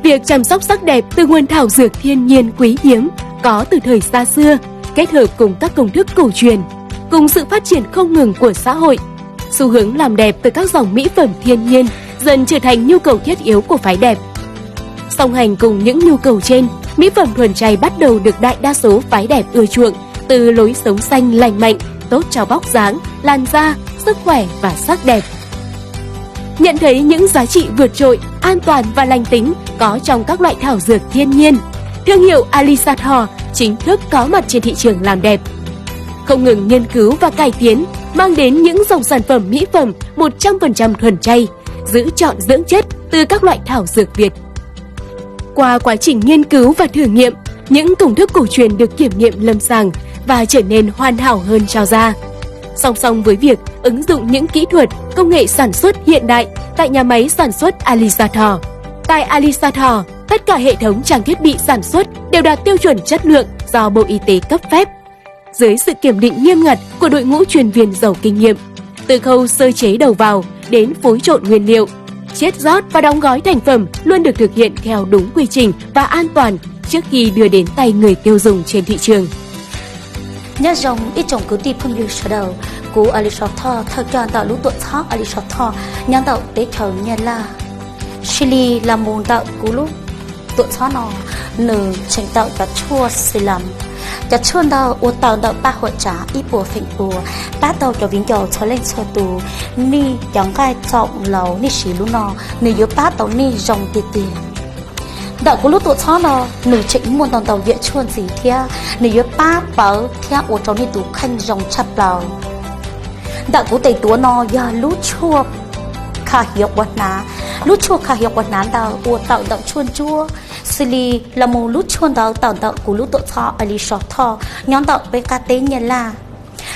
Việc chăm sóc sắc đẹp từ nguồn thảo dược thiên nhiên quý hiếm có từ thời xa xưa, kết hợp cùng các công thức cổ truyền, cùng sự phát triển không ngừng của xã hội, xu hướng làm đẹp từ các dòng mỹ phẩm thiên nhiên dần trở thành nhu cầu thiết yếu của phái đẹp. Song hành cùng những nhu cầu trên, mỹ phẩm thuần chay bắt đầu được đại đa số phái đẹp ưa chuộng từ lối sống xanh lành mạnh, tốt cho vóc dáng, làn da, sức khỏe và sắc đẹp. Nhận thấy những giá trị vượt trội, an toàn và lành tính có trong các loại thảo dược thiên nhiên, thương hiệu Alisator chính thức có mặt trên thị trường làm đẹp. Không ngừng nghiên cứu và cải tiến, mang đến những dòng sản phẩm mỹ phẩm một trăm phần trăm thuần chay, giữ chọn dưỡng chất từ các loại thảo dược Việt. Qua quá trình nghiên cứu và thử nghiệm, những công thức cổ truyền được kiểm nghiệm lâm sàng và trở nên hoàn hảo hơn cho da. Song song với việc ứng dụng những kỹ thuật, công nghệ sản xuất hiện đại tại nhà máy sản xuất Alisator, tại Alisator, tất cả hệ thống trang thiết bị sản xuất đều đạt tiêu chuẩn chất lượng do Bộ Y tế cấp phép, dưới sự kiểm định nghiêm ngặt của đội ngũ chuyên viên giàu kinh nghiệm, từ khâu sơ chế đầu vào đến phối trộn nguyên liệu, chiết rót và đóng gói thành phẩm luôn được thực hiện theo đúng quy trình và an toàn trước khi đưa đến tay người tiêu dùng trên thị trường. Nyob zoo ib tsoom kwv tij phooj ywg sawv daws, kuv Alisator thawj coj ntawm lub tuam txhob Alisator nyob ntawm teb chaws Nyab Laj. Xws li los mus ntawm kuv lub tuam txhob no, nws tseem tawm cov tshuaj xi lam. Cov tshuaj ntawd ua tawm ntawm paj huam tsav ib puas feem pua, pab tau cov viv ncaus txhua leej txhua tus, nej cov nqaij txaus laus nej siv lub no, nws yuav pab tau nej zoo tiag tiag. Ntawm kuv lub tuam txhob no, nws tseem muaj ntau ntau yam tshuaj ntxiv thiab, nws yuav pab pawv thiab ua rau nej tus kheej zoo tshaj plaws. Ntawm kuv tes tuav no yog lub tshuaj kha hiav quav hnav. Lub tshuaj kha hiav quav hnav ntawd ua tawm ntawm tshuaj ntsuab, xws li los mus lub tshuaj ntawd tawm ntawm kuv lub tuam txhob Alisator nyob ntawm peb qab teb Nyab Laj.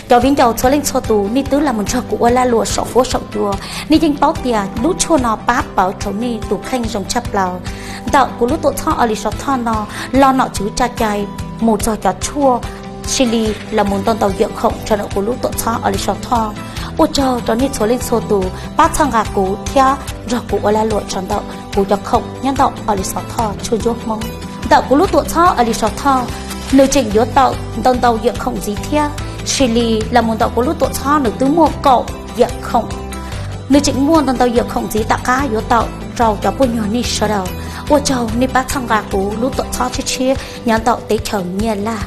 Cov viv ncaus txhua leej txhua tus, nej twb los mus nrog kuv ua lag luam saum fuab saum cua, nej yeej paub tias lub tshuaj no pab pawv rau nej tus kheej zoo tshaj plaws. Ntawm kuv lub tuam txhob Alisator no, los nom tswv tsa cai mus txog cov tshuaj xws li los mus ntau ntau yam khoom rau ntawm kuv lub tuam txhob Alisator. Ua tsaug rau nej txhua leej txhua tus pab txhawb nqa kuv thiab nrog kuv ua lag luam rau ntawm kuv cov khoom nyob ntawm Alisator tshuaj ntsuab Hmoob. Ntawm kuv lub tuam txhob Alisator, nws tseem yuav tawm ntau ntau yam khoom ntxiv thiab, xws li los mus ntawm kuv lub tuam txhob nws twb muaj kaum yam khoom. Nws tseem muaj ntau ntau yam khoom ntxiv tom qab yuav tawm rau cov poj nyuag nej sawv daws. Ua tsaug nej pab txhawb nqa kuv lub tuam txhob tshiab tshiab nyob ntawm teb chaws Nyab Laj.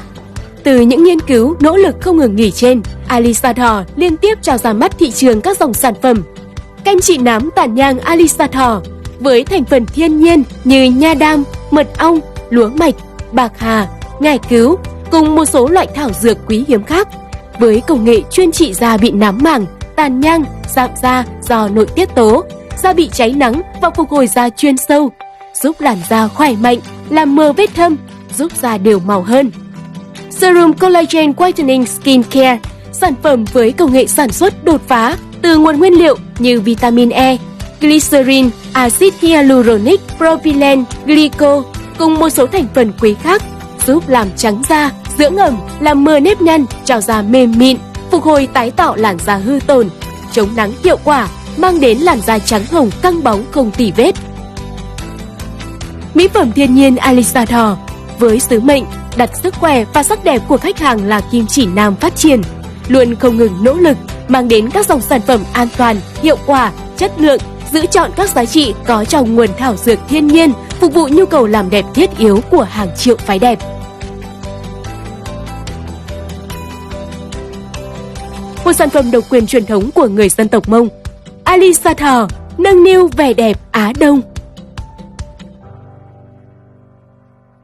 Từ những nghiên cứu, nỗ lực không ngừng nghỉ trên, Alisator liên tiếp cho ra mắt thị trường các dòng sản phẩm kem trị nám tản nhang Alisator với thành phần thiên nhiên như nha đam, mật ong, lúa mạch, bạc hà, ngải cứu, cùng một số loại thảo dược quý hiếm khác, với công nghệ chuyên trị da bị nám mảng, tàn nhang, rạn da do nội tiết tố, da bị cháy nắng và phục hồi da chuyên sâu, giúp làn da khỏe mạnh, làm mờ vết thâm, giúp da đều màu hơn. Serum Collagen Whitening Skin Care, sản phẩm với công nghệ sản xuất đột phá từ nguồn nguyên liệu như vitamin E, glycerin, axit hyaluronic, propylene glycol cùng một số thành phần quý khác, giúp làm trắng da, dưỡng ẩm, làm mờ nếp nhăn, cho da mềm mịn, phục hồi tái tạo làn da hư tổn, chống nắng hiệu quả, mang đến làn da trắng hồng căng bóng không tì vết. Mỹ phẩm thiên nhiên Alisator với sứ mệnh đặt sức khỏe và sắc đẹp của khách hàng là kim chỉ nam phát triển, luôn không ngừng nỗ lực mang đến các dòng sản phẩm an toàn, hiệu quả, chất lượng, giữ chọn các giá trị có trong nguồn thảo dược thiên nhiên, phục vụ nhu cầu làm đẹp thiết yếu của hàng triệu phái đẹp. Một sản phẩm độc quyền truyền thống của người dân tộc Mông. Alisator, nâng niu vẻ đẹp Á Đông.